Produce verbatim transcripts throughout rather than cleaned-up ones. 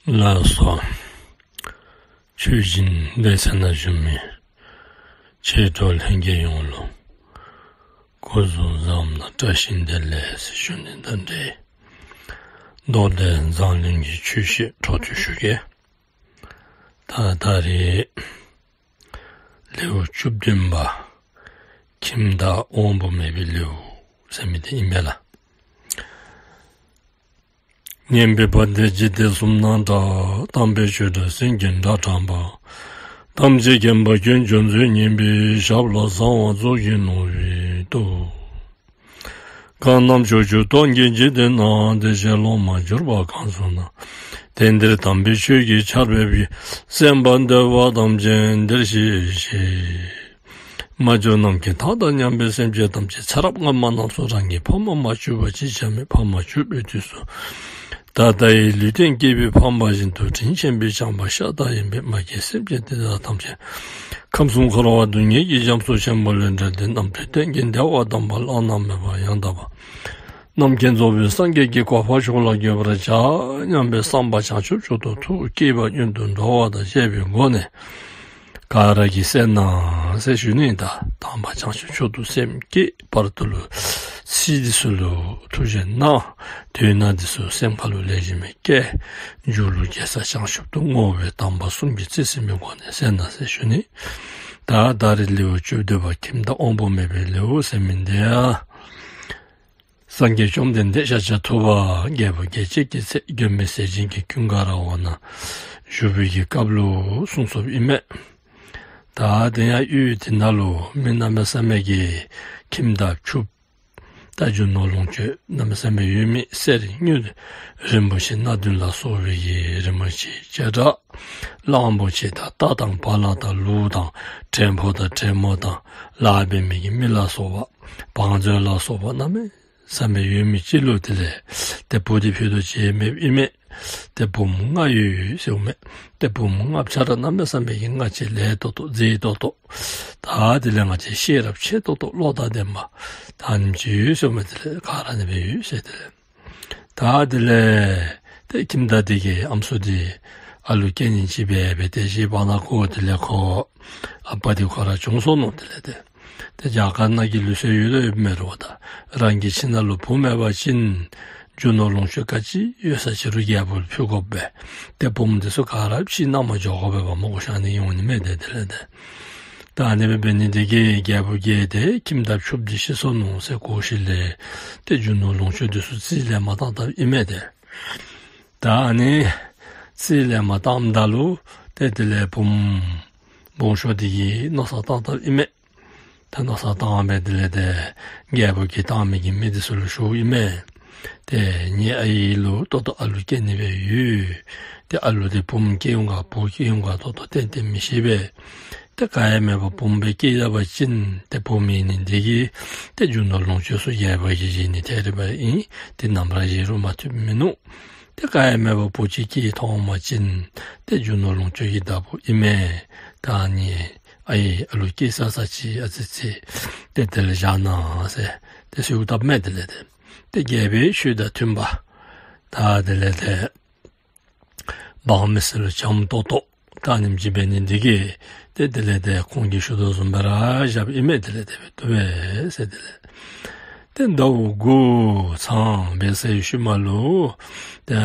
ལགས་སོ། ཆོས་སྦྱིན་སྡེ་ཚན་ནང་བཞུགས་མི་ཆོས་གྲོགས་ལྷན་རྒྱས་ཡོངས་ལུ་སྐུ་གཟུགས་བཟང་པོ་བཀྲ་ཤིས་བདེ་ལེགས་ཟེར་ཞུ་ནི་དང་འབྲེལ། མདོ་སྡེ་མཛངས་བླུན་གྱི་ཆོས་བཤད་འཕྲོ་མཐུད་ཞུ་གེ། ད་ད་རེས་ལེའུ་བཅུ་བདུན་པ། ཁྱིམ་བདག་དབང་པོ་མེད་པའི་ལེའུ་ཟེར་མི་དེ་ཨིན་པས་ལགས། སྙན་པའི་བ་དན་འཇིག་རྟེན་གསུམ་ན་གྲགས། དམ་པའི་ཆོས་སྒྲ་སེང་གེའི་སྒྲ་བསྒྲགས་པ། ཐམས་ཅད་མཁྱེན་པ་དཀོན་མཆོག་མཛོད་བརྙེས་པའི། ཞབས་ལ་གསང་བ་རྫོགས་བཞིན་ནོར་བུའི་ཏོག། གང་རྣམས་ཕྱོགས་བཅུ་སྟོང་གི་འཇིག་རྟེན་ན། བདེ་གཤེགས་སློབ་མར་གྱུར་པ་གང་སོང་ན། དེང་འདིར་དམ་པའི་ཆོས་ཀྱི་ཆར་འབེབས་ཀྱིས། གསན་པར་འདོད་པ་ཐམས་ཅད་འདིར་གཤེགས་ཤིག། མ་གྱུར་ནམ་མཁའི་མཐའ་དང་མཉམ་པའི་སེམས་ཅན་ཐམས་ཅད་ཚེ་རབས་སྔ་མ་རྣམས་སུ་རང་གི་ཕ་མ་མ་གྱུར་པ་ཅིག་ཆ་མེད་ཕ་མ་གྱུར་པའི་དུས་སུ། ད་ལྟའི་ལུས་རྟེན་སྐྱེས་པའི་ཕ་མ་བཞིན་དུ་དྲིན་ཆེན་པོས་བསྐྱངས་པ་ཤ་སྟག་ཡིན་པས་མ་སྐྱེས་སེམས་ཅན་དེ་དག་ཐམས་ཅད་ཁམས་གསུམ་འཁོར་བ་སྡུག་བསྔལ་གྱི་རྒྱ་མཚོ་ཆེན་པོ་ལས་བསྒྲལ་ཏེ་རྣམ་གྲོལ་གཏན་གྱི་བདེ་བ་དམ་པ་བླ་ན་མེད་པ་ཡང་དག་པ་རྣམ་མཁྱེན་རྫོགས་པའི་སངས་རྒྱས་ཀྱི་གོ་འཕང་མཆོག་ལ་འགོད་པར་བྱ་སྙམ་པའི་བསམ་པ་བྱང་ཆུབ་མཆོག་ཏུ་ཐུགས་བསྐྱེད་པ་སྔོན་དུ་འགྲོ་བ་དང་བཅས་པའི་སྒོ་ནས་ག་ར་གིས་གསན་གནང་ཟེར་ཞུ་ནི། ད་དམ་པ་བྱང་ཆུབ་མཆོག་ཏུ་སེམས་བསྐྱེད། བར་དུ་ལུ་ཚིག་འདི་ཚུ་ལུ་ཐུགས་བཞེས་གནང་། དོན་འདི་ཚུ་སེམས་ཁ་ལུ་ལེགས་ཤོམ་སྦེ་བཀལ། མཇུག་ལུ་དགེ་རྩ་བྱང་ཆུབ་ཏུ་བསྔོ་བའི་དམ་པ་གསུམ་གྱིས་རྩིས་ཟིན་པའི་སྒོ་ནས་གསན་གནང་ཟེར་ཞུ་ནི། ད་ད་རེས་ལེའུ་བཅུ་བདུན་པ་ཁྱིམ་བདག་དབང་པོ་མེད་པའི་ལེའུ་ཟེར་མི་འདི་ཡང་སངས་རྒྱས་བཅོམ་ལྡན་འདས་ཤཱཀྱ་ཐུབ་པ་རྒྱལ་བུ་རྒྱལ་བྱེད་ཀྱི་ཚལ་མགོན་མེད་ཟས་སྦྱིན་གྱི་ཀུན་དགའ་ར་བ་ན་བཞུགས་པའི་གི་སྐབས་ལུ་གསུངས་སོཔ་ཨིན་མས། ད་དེ་ཡང་ཡུལ་དེ་ནང་ལུ་མི་གནམ་མེད་ས་མེད་ཀྱི་ཁྱིམ་བདག་ཕྱུགཔོ་ད་རྒྱུ་ནོར་ལོངས་སྤྱོད་གནམ་མེད་ས་མེད་ཡོད་མི་གསེར་དངུལ་རིན་པོ་ཆེ་སྣ་བདུན་ལ་སོགས་པའི་གི་རིན་པོ་ཆེ་བྱེ་བྲག་གླང་པོ་ཆེ་དང་རྟ་དང་བ་ལང་དང་ལུག་དང་བྲན་ཕོ་དང་བྲན་མོ་དང་ལཱ་འབད་མི་གི་མི་ལ་སོགས་པ་བང་མཛོད་ལ་སོགས་པ་གནམ་མེད་ས་མེད་ཡོད་མི་ཅིག་ལུ་དེ་ལས་ཏེ་བུ་དེ་ཕུད་རྡོག་ཅིག་མེདཔ་ཨིན་མས། ཏེ་བུམོ་ལྔ་ཡོད་ཟེརཝ་མས། ཏེ་བུམོ་ལྔ་ཆ་ར་གནམ་མེད་ས་མེད་ཀྱི་ལྔ་ཅིག་ལེགས་ཏོག་ཏོ་མཛེས་ཏོག་ཏོ། ད་དེ་ལས་ང་བཅས་ཤེས་རབ་ཆེ་ཏོག་ཏོ་བློ་དང་ལྡན་པ་ད་ཨ་ནེམ་ཅིག་ཡོད་ཟེརཝ་མས། དེ་ལས་ག་ར་ཨ་ནི་སྦེ་ཡོད་ཟེར། དེ་ལས་ད་དེ་ལས་ཏེ་ཁྱིམ་བདག་དེ་གི་ཨམ་སྲུ་དེ་ཨ་ལུ་སྐྱེ་ནི་ཅིག་འབད་འབད་དེ་ཅིག་བར་ན་ཁོ་དེ་ལས་ཁོ་ཨ་པ་དེ་ཁོ་ར་བྱུང་སོ་ནུག། དེ་ལས་ཏེ་ཏེ་རྒྱ་གར་ནང་གི་ལུགས་སྲོལ་ཡོད་དོ་ཡོདཔ་མས་རོ། ད་རང་གི་ཁྱིམ་ནང་ལུ་བུ་མེད་པ་ཅིན་རྒྱུ་ནོར་ལོངས་སྤྱོད་ག་ཅི་ཡོད་ས་ཅིག་རུང་རྒྱལ་པོ་ལུ་ཕུལ་དགོ་པས། ཏེ་བུམོ་དེ་ཚུ་ག་ར་ཕྱི་ནང་མ་འགྱོ་དགོ་པས་པ་མོ་གོ་ཤ་ནི་ཡོང་ནི་མས། ཏེ་དེ་ལས་ཏེ་ད་ཨ་ནི་སྦེ་འབད་ནི་དེ་གིས་རྒྱལ་པོ་གིས་ཏེ་ཁྱིམ་བདག་ཕྱུགཔོ་དེ་ཤི་སོ་ནུག་ཟེར་གོ་ཞིནམ་ལས་ཏེ་རྒྱུ་ནོར་ལོངས་སྤྱོད་དེ་ཚུ་རྩིས་ལས་མ་བཏང་བཏངམ་ཨིན་མས། ཏེ་ད་ཨ་ནི་རྩིས་ལས་མ་བཏངམ་ད་ལུ་ཏེ་དེ་ལས་བུམོ་སྦོམ་ཤོས་དེ་གིས་མནོ་བསམ་བཏང་བཏངམ་ཨིན་མས། ད་མནོ་བསམ་བཏང་སྦེ་དེ་ལས་ཏེ་རྒྱལ་པོ་གིས་བཏང་མི་གི་མི་དེ་ཚུ་ལུ་ཞུཝ་ཨིན་མས། ཏེ་ངེའི་ཨའི་ལུ་ཏོག་ཏོ་ཨ་ལུ་སྐྱེ་ནི་སྦེ་ཡོད། ཏེ་ཨ་ལུ་དེ་བུམོ་སྐྱེ་འོང་ག་བུ་སྐྱེ་འོང་ག་ཏོག་ཏོ་གཏན་གཏན་མི་ཤེས་པས། ཏེ་ག་ཡང་མེད་པར་བུམོ་སྦེ་སྐྱེས་ད་པ་ཅིན་ཏེ་བུམོ་ཨིན་ནི་དེ་གིས་ཏེ་རྒྱུ་ནོར་ལོངས་སྤྱོད་ཚུ་རྒྱལ་པོ་གིས་བཞེས་ནི་ཐད་རི་བ་ཨིན། ཏེ་ནམ་ར་བཞེས་རུང་མ་བཏུབ་མིན་ནུག། ཏེ་ག་ཡང་མེད་པར་བུ་ཅིག་སྐྱེས་ཐོན་པ་ཅིན་ཏེ་རྒྱུ་ནོར་ལོངས་སྤྱོད་ཀྱི་བདག་པོ་ཨིན་མས། ད་ཨ་ནི་ཨའི་ཨ་ལུ་སྐྱེས་ས་ས་ཅིག་ཨ་ཙི་ཙི་ཏེ་དེ་ལས་བཞག་གནང་ཟེར་ཏེ་ཞུ་བཏངམ་མས། དེ་ལས་ཏེ་ཏེ་རྒྱལ་པོའི་ཆོས་དང་མཐུནམ་ད་དེ་ལས་ཏེ་འབངས་མི་སེར་ལུ་བྱམས་ཏོག་ཏོ་ད་ཨ་ནེམ་ཅིག་འབད་ནི་དེ་གིས་ཏེ་དེ་ལས་ཏེ་ཁོང་གིས་ཞུ་དོ་བཟུམ་སྦེ་ར་བཞགཔ་ཨིན་མས། དེ་ལས་ཏེ་འབད་དོ་བས་ཟེར། དེ་ལས་ཏེ་ཟླཝ་དགུ་ཚང་འབད་ཚར་བའི་ཤུལ་མ་ལུ་ཏེ་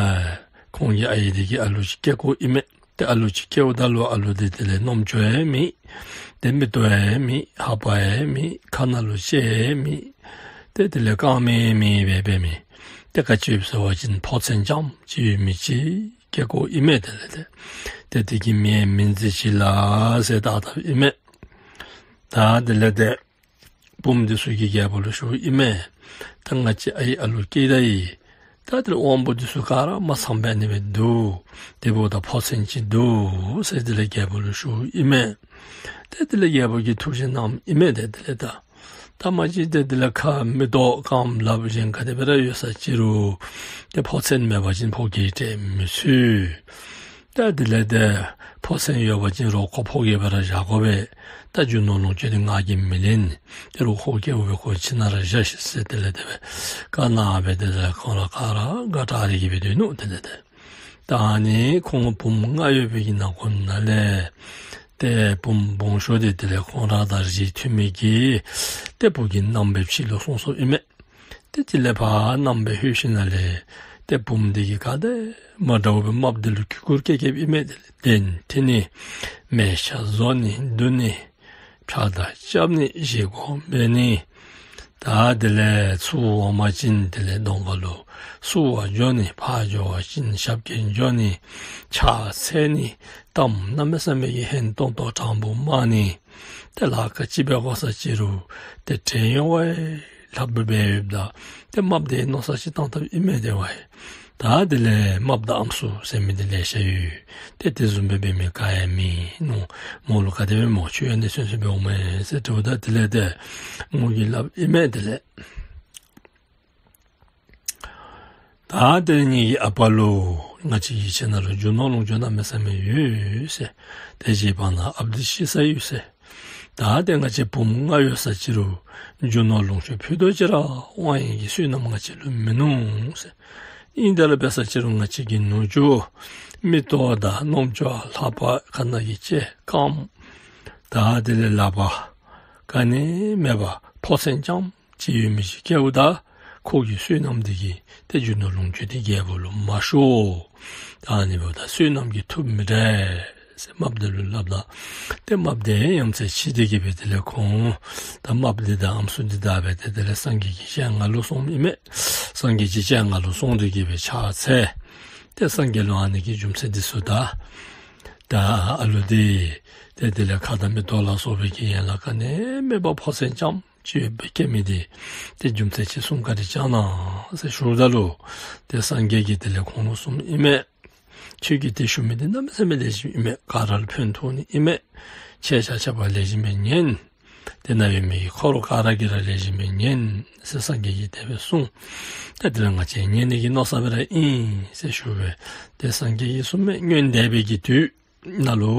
ཁོང་གི་ཨའི་དེ་གིས་ཨ་ལུ་ཅིག་སྐྱེ་དགོཔ་ཨིན་མས། ཏེ་ཨ་ལུ་ཅིག་སྐྱེཝ་ད་ལུ་ཨ་ལུ་དེ་དེ་ལས་རྣམ་ཅོ་ཡང་མེད། ཏེ་མིག་ཏོ་ཡང་མེད། ལྷ་པ་ཡང་མེད། ཁ་ནང་ལུ་ལྕེ་ཡང་མེད། ཏེ་དེ་ལས་རྐངམ་ཡང་མེད་པའི་སྦེ་མི་ཏེ་ག་ཅི་ཡོདཔ་ཟེར་བ་ཅིན་ཕོ་མཚན་རྐྱངམ་ཅིག་ཡོད་མི་ཅིག་སྐྱེ་དགོཔ་ཨིན་མས། དེ་ལས་ཏེ་ཏེ་དེ་གི་མིང་ཡང་མིང་རྫས་ཅིག་ལ་ཟེར་བཏགས་བཏགསཔ་ཨིན་མས། ད་དེ་ལས་ཏེ་བུམོ་དེ་ཚུ་གིས་རྒྱལ་པོ་ལུ་ཞུཝ་ཨིན་མས། ད་ང་བཅས་ཨའི་ཨ་ལུ་སྐྱེས་ད་ཡི། ད་དེ་ལས་དབང་པོ་དེ་ཚུ་ག་ར་མ་ཚངམ་སྦེ་ཨ་ནི་སྦེ་འདུག། དེ་འབདཝ་ད་ཕོ་མཚན་ཅིག་འདུག་ཟེར་དེ་ལས་རྒྱལ་པོ་ལུ་ཞུཝ་ཨིན་མས། ཏེ་དེ་ལས་རྒྱལ་པོ་གིས་ཐུགས་བཞེས་གནངམ་ཨིན་མས། ཏེ་དེ་ལས་ད་ད་མ་གཞི་ཏེ་དེ་ལས་ཁ་མིག་ཏོ་རྐངམ་ལགཔ་གཞན་ག་དེ་སྦེ་ར་ཡོད་ས་ཅིག་རུང་ཏེ་ཕོ་མཚན་མེད་པ་ཅིན་ཕོ་སྐྱེས་སྤྲད་མི་ཚུགས། ད་དེ་ལས་ཏེ་ཕོ་མཚན་ཡོད་པ་ཅིན་རོགས་ཁོ་ཕོ་སྐྱེས་སྦེ་ར་བཞག་དགོ་པས། ད་རྒྱུ་ནོར་ལོངས་སྤྱོད་འདི་ང་གིས་མི་ལེན། ཏེ་རོགས་ཁོ་སྐྱེས་པ་སྦེ་ཁོ་ཁྱིམ་ནང་ར་བཞག་ཤིག་ཟེར་དེ་ལས་དེ་སྦེ་བཀའ་གནང་སྦེ་དེ་ལས་ཁོང་ར་ག་ར་དགའ་དྲགས་རེ་གི་སྦེ་སྡོད་ནུག། དེ་ལས་ཏེ་ ད་ཨ་ནི་ཁོང་བུམོ་ལྔ་ཡོད་པའི་གི་ནང་འཁོད་ནང་ལས་ཏེ་བུམོ་སྦོམ་ཤོས་འདི་དེ་ལས་ཁོང་ར་དང་རིགས་མཐུན་མི་གི་ཏེ་བུ་གི་མནའམ་སྦེ་ཕྱི་ལུ་སོང་སོངམ་ཨིན་མས། ཏེ་དེ་ལས་ཕར་མནའམ་སྦེ་ལྷོད་ཞིནམ་ལས་ཏེ་བུམོ་འདི་གིས་ག་དེམ་འདྲཝ་སྦེ་རྨགཔ་འདི་ལུ་གུས་བཀུར་བསྐྱེད་བསྐྱེདཔ་ཨིན་མས། དེ་ལས་གདན་འདྲེན་ནི་མལ་ཆ་བཟོ་ནི་བསྡུ་ནི་ཕྱག་དར་རྐྱབ་ནི་བཞེས་སྒོ་འབད་ནི། ད་དེ་ལས་ཚུར་འོང་པ་ཅིན་དེ་ལས་གདོང་ཁ་ལུ་བསུ་བར་འགྱོ་ནི། ཕར་འགྱོ་བ་ཅིན་ཞབས་སྐྱེལ་འགྱོ་ནི། ཕྱག་འཚལ་ནི། གཏམ་གནམ་མེད་ས་མེད་ཀྱི་ཧན་ཏོང་ཏོ་དྲང་པོ་སྨྲ་ནི། ཏེ་ལཱ་ཁག་ཅིག་འབད་དགོ་ས་ཅི་རུང་ཏེ་བྲེལ་ཡོང་བའི་ལྷག་པར་འབད་ཡོདཔ་ད་ཏེ་རྨགཔ་འདི་མནོ་བསམ་ཅིག་བཏང་བཏངམ་ཨིན་མས་ཏེ་ཝའི། ད་དེ་ལས་རྨགཔ་དང་ཨམ་སྲུ་ཟེར་མི་འདི་ལེ་ཤ་ཡོད། ཏེ་དེ་བཟུམ་སྦེ་འབད་མི་ག་ཡང་མིན་ནུག། མོ་ལུ་ག་དེ་སྦེ་མོ་ཁྱོད་ཨ་ནི་ཚུན་ཚོད་སྦེ་འོང་མས་ཟེར་དྲིཝ་ད་དེ་ལས་ཏེ་མོ་གིས་སླབ་ཨིན་མས། དེ་ལས་ད་དེ་ངེ་གི་ཨ་པ་ལུ་ང་བཅས་ཀྱི་ཁྱིམ་ནང་ལུ་རྒྱུ་ནོར་ལོངས་སྤྱོད་གནམ་མེད་ས་མེད་ཡོད་ཟེར། དེ་གི་བར་ན་ཨཔ་འདི་ཤི་ས་ཡོད་ཟེར། ད་ཏེ་ང་བཅས་བུམོ་ལྔ་ཡོད་ས་ཅི་རུང་རྒྱུ་ནོར་ལོངས་སྤྱོད་ཕུད་རྡོག་ཅིག་ར་དབང་ཡོད་པའི་གི་བསོད་ནམས་ང་བཅས་ལུ་མིན་ནུག་ཟེར། ཨིན་ཏེ་ར་འབད་ས་ཅི་རུང་ང་བཅས་ཀྱི་ནུ་གཅུང་མིག་ཏོ་དང་རྣམ་ཅོ་ལྷ་པ་ཁ་ནང་གི་ལྕེ་རྐངམ་ད་དེ་ལས་ལག་པར་ག་ནི་མེད་པར་ཕོ་མཚན་རྐྱངམ་ཅིག་ཡོད་མི་ཅིག་སྐྱེཝ་ད་ཁོ་གི་བསོད་ནམས་འདི་གིས་ཏེ་རྒྱུ་ནོར་ལོངས་སྤྱོད་འདི་རྒྱལ་པོ་ལུ་མ་ཤོར། ད་ཨ་ནི་འབདཝ་ད་བསོད་ནམས་ཀྱིས་ཐུབ་མི་འདྲ་ཟེར་རྨགཔ་འདི་ལུ་སླབ་ད་ཏེ་རྨགཔ་འདི་ཡང་ཡ་མཚན་ཆེ་སྟེ་གི་སྦེ་དེ་ལས་ཁོང་ད་རྨགཔ་འདི་དང་ཨམ་སྲུ་འདི་དང་སྦེ་ཏེ་དེ་ལས་སངས་རྒྱས་ཀྱི་སྤྱན་སྔར་ལུ་སོངམ་ཨིན་མས། སངས་རྒྱས་ཀྱི་སྤྱན་སྔར་ལུ་སོང་སྟེ་གི་སྦེ་ཕྱག་འཚལ། ཏེ་སངས་རྒྱས་ལུ་ཨ་ནི་གི་རྒྱུ་མཚན་འདི་ཚུ་ད་ད་ཨ་ལུ་འདི་ཏེ་དེ་ལས་ཁ་དང་མིག་ཏོ་ལ་སོགས་པའི་གི་ཡན་ལག་ག་ནི་མེད་པར་ཕོ་མཚན་རྐྱངམ་ཅིག་ཡོད་པའི་སྐྱེ་མི་འདི་ཏེ་རྒྱུ་མཚན་ཅིག་གསུང་བཀའ་དྲིན་བསྐྱང་གནང་ཟེར་ཞུཝ་ད་ལུ་ཏེ་སངས་རྒྱས་ཀྱིས་དེ་ལས་ཁོང་ལུ་གསུངམ་ཨིན་མས། ཁྱོད་ཀྱིས་དེ་ཞུ་མི་འདི་གནམ་མེད་ས་མེད་ལེགས་ཤོམ་ཨིན་མས། ག་ར་ལུ་ཕན་ཐོགས་ནི་ཨིན་མས། ཁྱེད་ཆ་ཁྱབ་ལེགས་ཤོམ་སྦེ་ཉན། དེ་ནང་ཡོད་མི་གི་འཁོར་ག་ར་གིས་ར་ལེགས་ཤོམ་སྦེ་ཉན་ཟེར་སངས་རྒྱས་ཀྱིས་དེ་སྦེ་གསུངས། ཏེ་དེ་ལས་ང་བཅས་ཉན་ནི་གི་མནོ་བསམ་སྦེ་ར་ཨིན་ཟེར་ཞུ་སྦེ་ཏེ་སངས་རྒྱས་ཀྱིས་གསུངས་མས། སྔོན་འདས་པའི་གི་དུས་ནང་ལུ་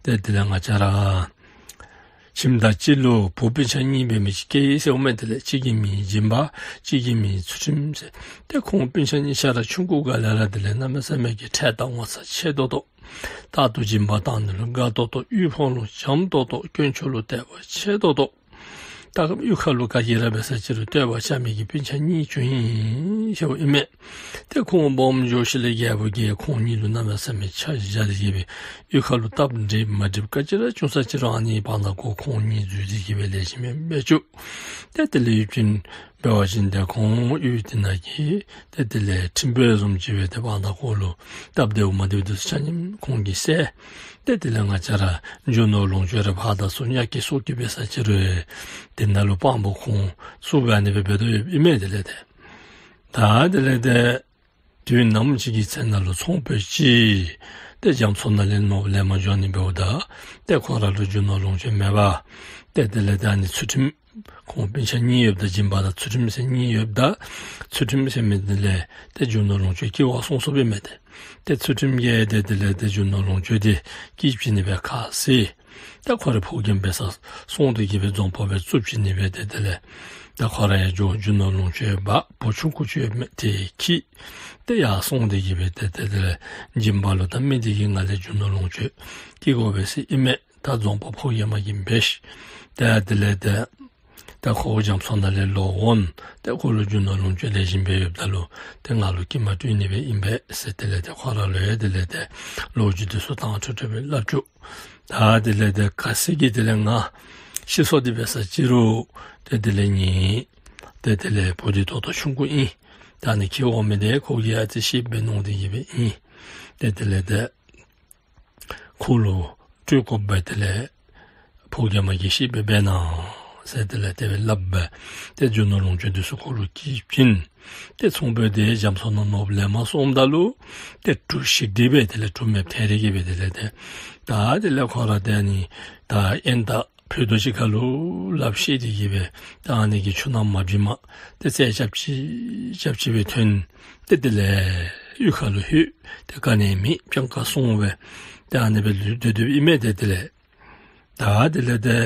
ཏེ་དེ་ལས་ང་བཅས་ར་ཁྱིམ་བདག་གཅིག་ལུ་བུ་སྤུན་ཆ་གཉིས་འབད་མི་ཅིག་སྐྱེས་ཡི་ཟེརཝ་མས། དེ་ལས་གཅིག་གི་མིང་སྦྱིན་པ་གཅིག་གི་མིང་ཚུལ་ཁྲིམས་ཟེར། ཏེ་ཁོང་སྤུན་ཆ་གཉིས་ཆ་ར་ཆུང་ཀུ་སྒང་ལས་ར་དེ་ལས་གནམ་མེད་ས་མེད་ཀྱི་ཁྲེལ་དང་ངོ་ཚ་ཆེ་ཏོག་ཏོ། རྟག་ཏུ་སྦྱིན་པ་བཏང་ནི་ལུ་དགའ་ཏོག་ཏོ། གཡུས་ཕོག་ལུ་བྱམས་ཏོག་ཏོ། དཀོན་མཆོག་ལུ་དད་པ་ཆེ་ཏོག་ཏོ། ད་གཡུས་ཁ་ལུ་ག་གིས་ར་འབད་ས་ཅི་རུང་བསྟོད་པ་རྐྱབ་མི་གི་སྤུན་ཆ་གཉིས་བྱུང་ཡི་ཟེརཝ་ཨིན་མས། ཏེ་ཁོང་སྦོམ་འགྱོ་ཞིནམ་ལས་རྒྱལ་པོ་གིས་ཁོང་གཉིས་ལུ་གནམ་མེད་ས་མེད་ཆ་བཞག་སྟེ་གི་སྦེ་གཡུས་ཁ་ལུ་སྟབས་འགྲིག་མ་འགྲིག་ག་ཅི་ར་བྱུང་ས་ཅི་རུང་ཨ་ནི་བར་ན་ཁོ་ཁོང་གཉིས་འཛུལ་ཏེ་གི་སྦེ་ལེགས་ཤོམ་སྦེ་འབད་བཅུག། ཏེ་དེ་ལས་ཡུདཔ་ཅིག་འབད་བ་ཅིན་ཏེ་ཁོང་གཡུས་དེ་ནང་གི་ཏེ་དེ་ལས་ཁྲིམས་དཔོན་བཟུམ་ཅིག་སྦེ་ཏེ་བར་ན་ཁོ་ལུ་སྟབས་བདེཝ་མ་བདེཝ་འདི་ཚུ་ཆ་མཉམ་ཁོང་གིས་བསལ། ཏེ་དེ་ལས་ང་བཅས་ར་རྒྱུ་ནོར་ལོངས་སྤྱོད་ར་ཕར་དང་ཚུར་ཉར་གྱི་སོར་གྱི་འབད་ས་ཅི་རུང་དེ་ནང་ལུ་དཔང་པོ་ཁོང་ཚུ་སྦེ་ཨ་ནི་སྦེ་འབད་དོ་ཡོདཔ་ཨིན་མས། དེ་ལས་ཏེ་ད་དེ་ལས་ཏེ་དུས་ནམ་ཅིག་གི་ཚེ་ནང་ལུ་ཚོང་དཔོན་ཅིག་ཏེ་རྒྱ་མཚོ་ནང་ལས་ནོར་བུ་ལེན་པར་འགྱོ་ནི་འབདཝ་ད་ཏེ་ཁོ་ར་ལུ་རྒྱུ་ནོར་ལོངས་སྤྱོད་མེད་པར་ཏེ་དེ་ལས་ད་ཨ་ནི་ཚུལ་ཁྲིམས་ཁོང་སྤུན་ཆ་གཉིས་ཡོདཔ་ད་སྦྱིན་པ་དང་ཚུལ་ཁྲིམས་ཟེར་གཉིས་ཡོདཔ་ད་ཚུལ་ཁྲིམས་ཟེར་མི་འདི་ལས་ཏེ་རྒྱུ་ནོར་ལོངས་སྤྱོད་སྐྱིད་པོ་སོང་སོངམ་ཨིན་མས། ཏེ་ཏེ་ཚུལ་ཁྲིམས་ཀྱིས་ཏེ་དེ་ལས་ཏེ་རྒྱུ་ནོར་ལོངས་སྤྱོད་འདི་སྐྱིད་པོ་ཅིག་ནི་སྦེ་ཁ་བཟེད། ད་ཁོ་ར་ཕོ་རྒནམ་འབད་སར་སོང་སྟེ་གི་སྦེ་འཛོམས་དཔོན་སྦེ་བཙུགས་ཅི་ནི་སྦེ་ཏེ་དེ་ལས་ད་ཁོ་ར་ཡང་འགྱོ་རྒྱུ་ནོར་ལོངས་སྤྱོད་འབག། བུ་ཆུང་ཀུ་ཅིག་ཡོདཔ་མས་དེ་འཁྱིད། ཏེ་ཡར་སོང་སྟེ་གི་སྦེ་ཏེ་ཏེ་དེ་ལས་སྦྱིན་པ་ལུ་ད་མི་འདི་གིས་ང་ལས་རྒྱུ་ནོར་ལོངས་སྤྱོད་སྐྱིད་དགོ་པས་ཟེར་ཨིན་མས། ད་འཛོམས་དཔོན་ཕོ་རྒནམ་གིས་འབད་ཤིག། ཏེ་དེ་ལས་ཏེ་ད་ཁོ་རྒྱ་མཚོ་ནང་ལས་ལོག་འོང་། ཏེ་ཁོ་ལུ་རྒྱུ་ནོར་ལོངས་སྤྱོད་ལེགས་ཤོམ་སྦེ་ཡོདཔ་ད་ལུ་ཏེ་ང་ལུ་སྐྱིད་མ་སྤྲོད་ནི་སྦེ་ཨིན་པས་ཟེར་དེ་ལས་ཏེ་ཁོ་ར་ལུ་ཡང་དེ་ལས་ཏེ་ལོ་རྒྱུས་འདི་ཚུ་དྭངས་ཁྲོལ་ཁྲོལ་སྦེ་སླབ་བཅུག། ད་དེ་ལས་ཏེ་གལ་སྲིད་ཀྱི་དེ་ལས་ང་ཤི་སོང་སྟེ་འབད་ས་ཅི་རུང་ཏེ་དེ་ལས་ངེའི་ཏེ་དེ་ལས་བུ་འདི་ད་ལྟོ་ཆུང་ཀུ་ཨིན། ད་ཨ་ནི་འཁྱིད་འོང་མི་འདི་ཁོ་གིས་ཨ་ཙི་ཤེསཔ་སྦེ་མནོ་སྟེ་གི་སྦེ་ཨིན། ཏེ་དེ་ལས་ཏེ་ཁོ་ལུ་སྤྲོད་དགོ་པས། དེ་ལས་ཕོ་རྒནམ་གིས་ཤེསཔ་སྦེ་འབད་གནང་ཟེར་དེ་ལས་དེ་སྦེ་སླབ་སྦེ་ཏེ་རྒྱུ་ནོར་ལོངས་སྤྱོད་འདི་ཚུ་ཁོ་ལུ་བསྐྱིས་བྱིན། ཏེ་ཚོང་དཔོན་འདི་རྒྱ་མཚོ་ནང་ནོར་བུ་ལེན་པར་སོངམ་ད་ལུ་ཏེ་གྲུ་ཞིག་སྒྲིལ་སྦེ་དེ་ལས་གྲུ་མེདཔ་ཐལ་ཏེ་གི་སྦེ་དེ་ལས་ཏེ་ད་དེ་ལས་ཁོ་ར་ཏེ་ཨ་ནི་ད་ཨེན་ད་ཕུད་རྡོག་ཅིག་ཁ་ལུ་ལགཔ་བཤེད་དེ་གི་སྦེ་ད་ཨ་ནི་གི་ཆུ་ནང་མ་བྱིངམ་ཏེ་རྩལ་རྐྱབ་ཅི་རྐྱབ་ཅི་སྦེ་ཐོན། ཏེ་དེ་ལས་གཡུས་ཁ་ལུ་ལྷོད། ཏེ་ག་ནི་མེད་སྤྱང་ཀ་སོང་སྦེ་ཏེ་ཨ་ནི་སྦེ་ལུས་སྡོད་སྡོདཔ་ཨིན་མས། ཏེ་དེ་ལས་ད་དེ་ལས་ཏེ་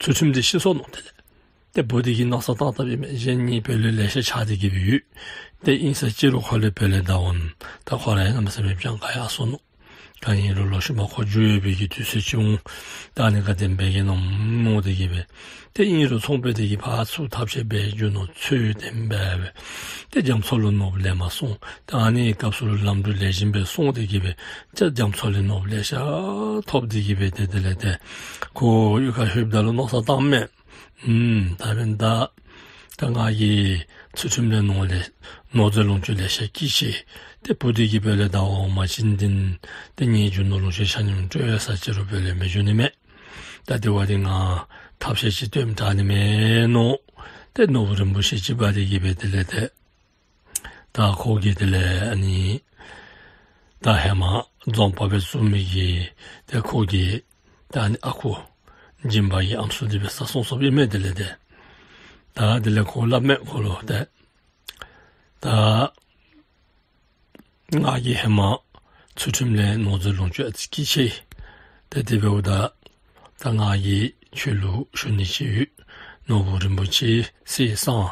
ཚུལ་ཁྲིམས་འདི་ཤི་སོ་ནུག། དེ་ལས་ ཏེ་བུ་འདི་གིས་མནོ་བསམ་བཏང་བཏངམ་ཨིན་མས། གཞན་གཉིས་བུ་ལོན་ལེ་ཤ་ཆགས་ཏེ་གི་སྦེ་ཡོད། ཏེ་ཨིན་ས་ཅི་རུང་ཁོ་ལས་བུ་ལོན་ད་འོང་ད་ཁོ་ར་ཡང་གནམ་མེད་ས་མེད་སྦྱང་དགའ་ཡར་སོ་ནུག། གང་ཨིན་རུང་ལོག་ཤུལ་མ་ཁོ་རྒྱུག་ཡོད་པའི་གི་དུས་ཚོད་ཅིག་འོང་། ད་ཨ་ནི་ག་དེམ་སྦེ་གི་མནོ་མནོ་སྟེ་གི་སྦེ། ཏེ་ཨིན་རུང་ཚོང་དཔོན་འདི་གིས་ཕར་ཚུར་ཐབས་ཤེས་འབད་རྒྱུ་ནོར་འཚོལ་ཏེ་འབད་སྦེ། ཏེ་རྒྱ་མཚོ་ལུ་ནོར་བུ་ལེན་པར་སོང་། ཏེ་ཨ་ནི་སྐབས་སུ་ལུ་ལམ་འགྲོ་ལེགས་ཤོམ་སྦེ་སོང་སྟེ་གི་སྦེ། ཏེ་རྒྱ་མཚོ་ལས་ནོར་བུ་ལེ་ཤ་ཐོབ་སྟེ་གི་སྦེ་ཏེ་དེ་ལས་ཏེ་ཁོ་གཡུས་ཁར་ལྷོདཔ་ད་ལུ་མནོ་བསམ་བཏངམ་མས། ཨུམ་ད་འབདན་ད་ད་ང་གིས་ཚུལ་ཁྲིམས་ལས་ནོར་ལས་ནོར་རྫས་ལོངས་སྤྱོད་ལེ་ཤ་སྐྱིད་ཆེ། ཏེ་བུ་འདི་གིས་བུ་ལོན་ད་འོང་མ་བྱིན་འདི་ཏེ་ངེའི་རྒྱུ་ནོར་ལོངས་སྤྱོད་ཆ་མཉམ་སྤྲོད་ས་ཅི་རུང་བུ་ལོན་མི་འབྱུང་ནི་མས། ད་དེ་བ་འདི་ང་ཐབས་ཤེས་ཅིག་སྟོནམ་དྲག་ནི་མས་མནོ། ཏེ་ནོར་བུ་རིན་པོ་ཆེ་ཅིག་འབག་སྟེ་གི་སྦེ་དེ་ལས་ཏེ་ད་ཁོ་གིས་དེ་ལས་ཨ་ནི་ད་ཧེ་མ་རྫོང་པ་སྦེ་བཙུགས་མི་གི་ཏེ་ཁོ་གི་ད་ཨ་ནི་ཨ་ཁུ་སྦྱིན་པ་གི་ཨམ་སྲུ་འདི་འབད་སར་སོང་སོངམ་ཨིན་མས། དེ་ལས་ཏེ་ད་དེ་ལས་ཁོ་སླབ་མས། ཁོ་ལུ་ཏེ་ད་ང་གིས་ཧེ་མ་ཚུལ་ཁྲིམས་ལས་ནོར་རྫས་ལོངས་སྤྱོད་ཨ་ཙི་སྐྱིད་ཆེ། ཏེ་དེ་འབདཝ་ད་ད་ང་གིས་ཁྱོད་ལུ་ཞུ་ནི་ཅིག་ཡོད། ནོར་བུ་རིན་པོ་ཆེ་གསེར་སྲང་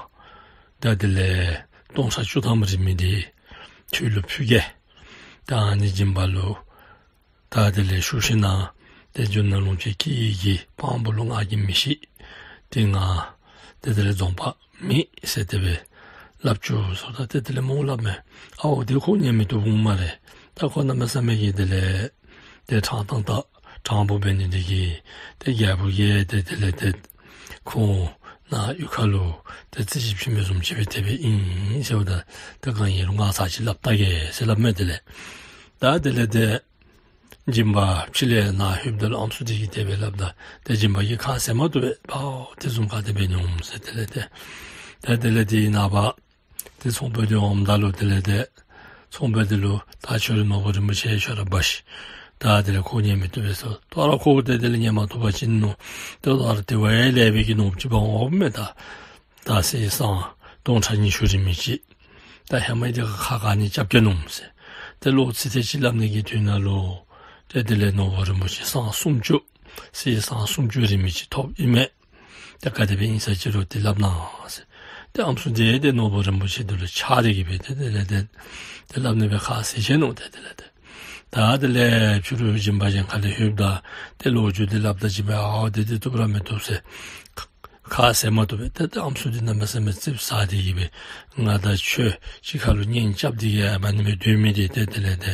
ད་དེ་ལས་སྟོང་ཕྲག་བཅུ་ཐམ་རིང་མི་འདི་ཁྱོད་ལུ་ཕུལ་གེ། ད་ཨ་ནི་སྦྱིན་པ་ལུ་ད་དེ་ལས་ཞུ་ཞིན་ན་ཏེ་རྒྱུ་ནོར་ལོངས་སྤྱོད་སྐྱིད་ཀྱི་དཔང་པོ་ལུ་ང་གིས་མི་ཤེས། ཏེ་ང་ཏེ་དེ་ལས་རྫོང་པ་མེན་ཟེར་དེ་སྦེ་སླབ་བཅུག་ཟེརཝ་ད་ཏེ་དེ་ལས་མོ་སླབ་མས། ཨའོ་ཏེ་ཁོ་ཉན་མི་བཏུབ་འོང་སྨ་རེ། ད་ཁོ་གནམ་མེད་ས་མེད་ཀྱི་དེ་ལས་ཏེ་དྲང་ཏང་ད་དྲང་པོ་འབད་ནི་འདི་གིས་ཏེ་རྒྱལ་པོ་གིས་ཏེ་དེ་ལས་ཏེ་ཁོ་ནཱ་གཡུས་ཁ་ལུ་ཏེ་རྩོད་གཞི་ཕྱེ་མི་བཟུམ་ཅིག་སྦེ་དེ་སྦེ་ཨིན་ཟེརཝ་ད་ཏེ་གང་ཨིན་རུང་ང་ཚར་ཅིག་སླབ་བལྟ་གེ་ཟེར་སླབ་མས། དེ་ལས་ད་དེ་ལས་ཏེ་སྦྱིན་པ་ཕྱི་ལས་ནཱ་ལྷོདཔ་ད་ལུ་ཨམ་སྲུ་འདི་གིས་དེ་སྦེ་སླབ་ད་ཏེ་སྦྱིན་པ་གིས་ཁ་བཟེད་མ་བཏུབ་པས། ཨའོ་དེ་བཟུམ་ག་དེ་སྦེ་ཨིན་ནོ་ཟེར། དེ་ལས་ཏེ་ད་དེ་ལས་ཏེ་ནངས་པ་ཏེ་ཚོང་དཔོན་འདི་འོངམ་ད་ལུ་དེ་ལས་ཏེ་ཚོང་དཔོན་འདི་ལུ་ད་ཁྱོད་རའི་ནོར་བུ་རིན་པོ་ཆེ་ཁྱོད་ར་འབག་ཤིག། ད་དེ་ལས་ཁོ་ཉན་མི་བཏུབ་པས་ཟེར། ད་རུང་ཁོ་ཏེ་དེ་ལས་ཉན་མ་བཏུབ་པ་ཅིན་ནོ་ཏེ་ད་རུང་དེ་བ་ཡང་ལེགས་པའི་གི་ནོར་བུ་ཅིག་འབག་འོངམ་མས། ད་ད་གསེར་སྲང་སྟོང་ཕྲག་ཉི་ཤུ་རིང་མི་ཅིག། ད་ཧེ་མ་འདི་ཁ་ཁ་ནི་རྐྱབ་གེ་མནོཝ་མས་ཟེར། ཏེ་ལོག་ཚིག་ཐེངས་ཅིག་སླབ་ནི་གི་དོན་ལུ་ཏེ་དེ་ལས་ནོར་བུ་རིན་པོ་ཆེ་སྲང་སུམ་ཅུ་གསེར་སྲང་སུམ་ཅུ་རིང་མི་ཅིག་ཐོབ་ཨིན་མས། ཏེ་ག་དེ་སྦེ་ཨིན་ས་ཅི་རུང་ཏེ་སླབ་གནང་ཟེར། ཏེ་ཨམ་སྲུ་འདི་ཏེ་ནོར་བུ་རིན་པོ་ཆེ་འདི་ལུ་ཆགས་ཏེ་གི་སྦེ་ཏེ་དེ་ལས་ཏེ་ཏེ་སླབ་ནི་སྦེ་ཁ་བཟེད་ཅི་ནུག། ཏེ་དེ་ལས་ཏེ་ད་དེ་ལས་ཕྱི་རུ་སྦྱིན་པ་གཞན་ཁ་ལས་ལྷོདཔ་ད་ཏེ་ལོ་རྒྱུས་འདི་སླབ་ད་སྦྱིན་པས་ཨའོ་དེ་འདི་བཏུབ་ར་མི་བཏུབ་ཟེར་ཁ་བཟེད་མ་བཏུབ་པས། ཏེ་ཏེ་ཨམ་སྲུ་འདི་གནམ་མེད་ས་མེད་ཙིགཔ་ཟ་སྟེ་གི་སྦེ་ང་དང་ཁྱོད་གཅིག་ཁར་ལུ་གཉེན་རྐྱབ་སྟེ་གི་ཨ་ཨ་ནི་སྦེ་སྡོད་མི་འདི་ཏེ་དེ་ལས་ཏེ་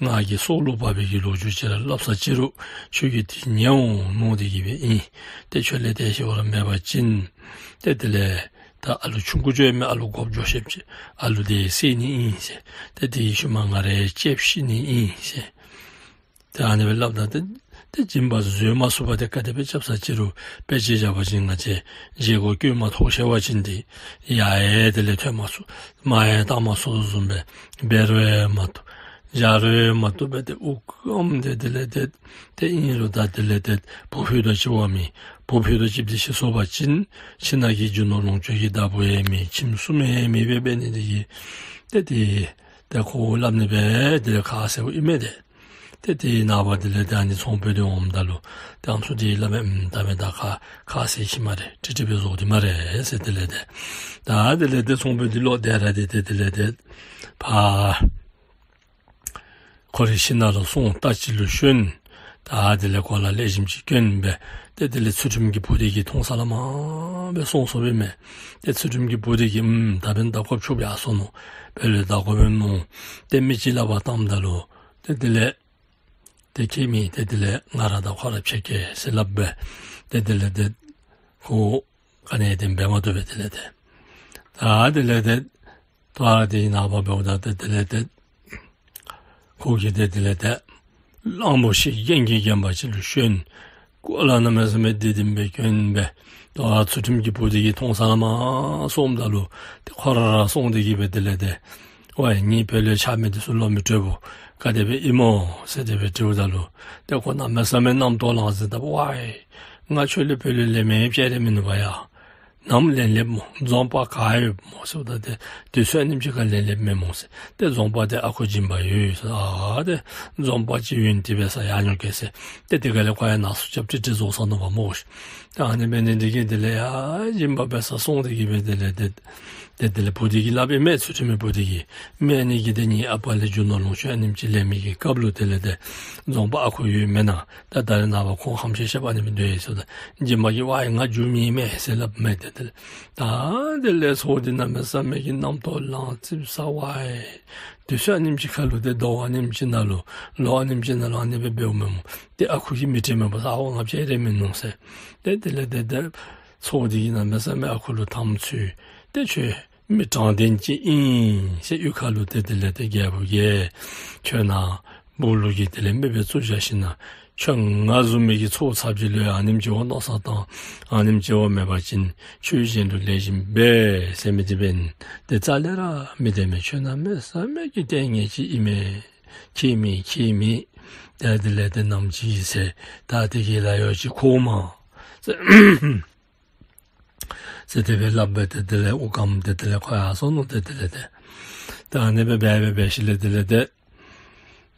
ང་གིས་སྲོག་ལུ་བབ་པའི་གི་ལོ་རྒྱུས་ཅིག་ར་སླབ་ས་ཅི་རུང་ཁྱོད་ཀྱིས་འདི་ཉན་འོང་མནོ་སྟེ་གི་སྦེ་ཨིན། ཏེ་ཁྱོད་ལས་དེ་ཤེས་པ་ར་མེད་པ་ཅིན་ཏེ་དེ་ལས་ད་ཨ་ལུ་ཆུང་ཀུ་ཅིག་ཡོད་མི་ཨ་ལུ་མགུ་སྐྱོར་ཤེསཔ་ཅིག་ཨ་ལུ་འདི་བསད་ནི་ཨིན་ཟེར། ཏེ་དེའི་ཤུལ་མ་ང་ར་ཡང་ལྕེབས་ཤི་ནི་ཨིན་ཟེར། ཏེ་ཨ་ནི་སྦེ་སླབ་ད་ཏེ་ཏེ་སྦྱིན་པ་བཟོད་མ་ཚུགས་པར་ཏེ་ག་དེ་སྦེ་རྐྱབ་ས་ཅི་རུང་དཔེ་ཅིག་བཞག་པ་ཅིན་ང་བཅས་བཞེས་སྒོ་བཀོལ་མ་ཐོགས་ཤེས་པ་ཅིན་ཏེ་ཡར་ཡང་དེ་ལས་ཐོན་མ་ཚུགས་མར་ཡང་བཏང་མ་ཚུགས་བཟུམ་སྦེ་འབད་རུང་ཡང་མ་བཏུབ་བཞག་རུང་ཡང་མ་བཏུབ་སྦེ་ཏེ་དབུགས་སྐམ་སྟེ་དེ་ལས་ཏེ་ཏེ་ཨིན་རུང་ད་དེ་ལས་ཏེ་བུ་ཕུད་རྡོག་གཅིག་འབད་མི་བུ་ཕུད་རྡོག་གཅིག་འདི་ཤི་སོང་པ་ཅིན་ཁྱིམ་ནང་གི་རྒྱུ་ནོར་ལོངས་སྤྱོད་ཀྱི་བདག་པོ་ཡང་མེད། ཁྱིམ་གསུམ་ཡང་མེདཔ་སྦེ་འབད་ནི་འདི་གིས་ཏེ་ཏེ་ཏེ་ཁོ་སླབ་ནི་སྦེ་དེ་ལས་ཁ་བཟེདཔ་ཨིན་མས་ཏེ། ཏེ་དེའི་ནངས་པ་དེ་ལས་ཏེ་ཨ་ནི་ཚོང་དཔོན་འདི་འོངམ་ད་ལུ་ཏེ་ཨམ་སྲུ་འདི་སླབ་མས། ཨུམ་ད་མེན་ད་ཁ་ཁ་བཟེད་ཅི་སྨ་རེ། ཀྲིག་ཀྲི་སྦེ་བཟོ་སྟེ་སྨ་རེ་ཟེར། དེ་ལས་ཏེ་ད་དེ་ལས་ཏེ་ཚོང་དཔོན་འདི་ལོག་སྟེ་ར་ཏེ་ཏེ་དེ་ལས་ཏེ་ཕར་ཁོ་རའི་ཁྱིམ་ནང་ལུ་སོང་། རྟ་ཅིག་ལུ་ཞོན། ད་དེ་ལས་གོ་ལ་ལེགས་ཤོམ་ཅིག་གྱོན་སྦེ་ཏེ་དེ་ལས་ཚུལ་ཁྲིམས་ཀྱི་བུ་འདི་གིས་མཐོང་ས་ལས་མར་སྦེ་སོང་སོངམ་ཨིན་མས། ཏེ་ཚུལ་ཁྲིམས་ཀྱི་བུ་འདི་གིས་ཨུམ་ད་འབདན་ད་ཁོ་ཕྱུགཔོ་ཡར་སོ་ནུག། བུ་ལོན་ད་དགོ་པས་མནོ། ཏེ་མི་ཅིག་ལུ་ཕར་བཏངམ་ད་ལུ་ཏེ་དེ་ལས་ཏེ་ཁྱེད་མི་ཏེ་དེ་ལས་ང་ར་དང་ཁོ་ར་ཕྱད་གེ་ཟེར་སླབ་སྦེ་ཏེ་དེ་ལས་ཏེ་ཁོ་ག་ནི་ཡང་འབད་མ་བཏུབ་པས། དེ་ལས་ཏེ་ད་དེ་ལས་ཏེ་ད་རུང་དེའི་ནངས་པ་འབདཝ་ད་ཏེ་དེ་ལས་ཏེ་ཁོ་གིས་ཏེ་དེ་ལས་ཏེ་གླང་པོ་ཆེ་རྒྱན་གྱིས་བརྒྱན་པ་ཅིག་ལུ་ཞོན། གོ་ལ་གནམ་མེད་ས་མེད་བདེ་ལྡན་སྦེ་གྱོན་སྦེ་ད་ཚུལ་ཁྲིམས་ཀྱི་བུ་འདི་གིས་མཐོང་ས་ལས་མར་སོངམ་ད་ལུ་ཏེ་ཁོ་ར་ར་སོང་སྟེ་གི་སྦེ་དེ་ལས་ཏེ་ཝའི་ངེའི་བུ་ལོན་ཆག་མི་འདི་ཚུ་ལོག་མི་སྤྲོད་པོ་ག་དེ་སྦེ་ཨིན་མོ་ཟེར་དེ་སྦེ་དྲིཝ་ད་ལུ་ཏེ་ཁོ་གནམ་མེད་ས་མེད་རྣམ་རྟོག་ལངས་ཟེར་ད་ཝའི་ང་ཁྱོད་ལས་བུ་ལོན་ལེན་མི་ཅིག་ར་མིན་ནུག་པ་ཡ། ནམ་ལན་སླེབས་སྨོ། འཛོམས་དཔང་ག་ཡོདཔ་སྨོ་ཟེརཝ་ད་ཏེ་དུས་ཚོད་ཨ་ནེམ་ཅིག་ཁར་ལན་སླེབས་མས་སྨོ་ཟེར། ཏེ་འཛོམས་དཔང་འདི་ཨ་ཁུ་སྦྱིན་པ་ཡོད་ཟེར། ཨ་ཏེ་འཛོམས་དཔང་ཅིག་ཡོད་ནི་དེ་འབད་སར་ཡར་འགྱོ་གེ་ཟེར། ཏེ་དེ་ཁ་ལས་ཁོ་ཡང་ནག་སུ་རྐྱབ་ཏི་ཏི་རྫོགས་སོ་ནུག་པ་སྨོ་ཤིག། ཏེ་ཨ་ནི་འབད་ནི་འདི་གིས་དེ་ལས་ཡར་སྦྱིན་པ་འབད་སར་སོང་སྟེ་གི་སྦེ་དེ་ལས་ཏེ་ཏེ་དེ་ལས་བུ་འདི་གིས་སླབ་ཨིན་མས། ཚུལ་ཁྲིམས་མའི་བུ་འདི་གིས། མེན་ནི་གི་ཏེ་ངེའི་ཨ་པ་ལས་རྒྱུ་ནོར་ལོངས་སྤྱོད་ཨ་ནེམ་ཅིག་ལེན་མི་གི་སྐབས་ལུ་དེ་ལས་ཏེ་འཛོམས་དཔང་ཨ་ཁུ་ཡོད་མེན་ན། ད་ད་རེས་ནངས་པ་ཁོང་ཧམ་ཤེད་ཤེད་པ་ཨ་ནི་སྦེ་སྡོད་ཡི་ཟེརཝ་ད་སྦྱིན་པ་གིས་ཝའི་ང་རྒྱུ་མེད་མས་ཟེར་སླབ་མས། ཏེ་དེ་ལས་ད་དེ་ལས་ཚོགས་འདི་གནམ་མེད་ས་མེད་ཀྱི་རྣམ་རྟོག་ལངས་ཙིགཔ་ཟ། ཝའི་དུས་ཚོད་ཨ་ནེམ་ཅིག་ཁར་ལུ་ཏེ་ཟླཝ་ཨ་ནེམ་ཅིག་ནང་ལུ་ལོ་ཨ་ནེམ་ཅིག་ནང་ལུ་ཨ་ནི་སྦེ་འབདཝ་མས་སྨོ། ཏེ་ཨ་ཁུ་གིས་མི་དྲན་མས་པ་ཟེར། ཨ་ཝ་ང་བཅས་ར་མིན་ནུག་ཟེར། ཏེ་དེ་ལས་ཏེ་ཏེ་ཚོགས་འདི་གིས་གནམ་མེད་ས་མེད་ཨ་ཁུ་ལུ་དམ་ཚུད། ཏེ་ཁྱོད་མི་དྲང་བདེན་ཅིག་ཨིན་ཟེར་གཡུས་ཁ་ལུ་ཏེ་དེ་ལས་ཏེ་རྒྱལ་པོ་གིས་ཁྱོད་ནཱ་སྦུག་ལུ་གི་དེ་ལས་མི་སྦེ་བཙུགས་བཞག་ཞིན་ན་ཁྱོད་ང་བཟུམ་མའི་གི་ཚོགས་ཚབ་ཅིག་ལུ་ཡང་ཨ་ནེམ་ཅིག་བ་མནོ་བསམ་བཏང་ཨ་ནེམ་ཅིག་བ་མེད་པ་ཅིན་ཁྱོད་གཞན་ལུ་ལེགས་ཤོམ་འབད་ཟེར་མི་འདི་འབདན་ཏེ་རྩ་ལས་ར་མི་བདེན་མས། ཁྱོད་གནམ་མེད་ས་མེད་ཀྱི་ལྟས་ངན་ཅིག་ཨིན་མས། ཁྱད་མེད་ཁྱད་མེད། ཏེ་དེ་ལས་ཏེ་ནམ་ཅིག་ཟེར་ད་དེ་གི་ལཱ་ཡོད་ཅིག་ཁོ་མ་ཟེར་ཟེར་དེ་སྦེ་སླབ་སྦེ་ཏེ་དེ་ལས་དབུགས་སྐམ་སྟེ་དེ་ལས་ཁོ་ཡར་སོ་ནུག། ཏེ་དེ་ལས་ཏེ་ད་ཨ་ནི་སྦེ་འབད་སྦེ་འབད་ཞིནམ་ལས་དེ་ལས་ཏེ་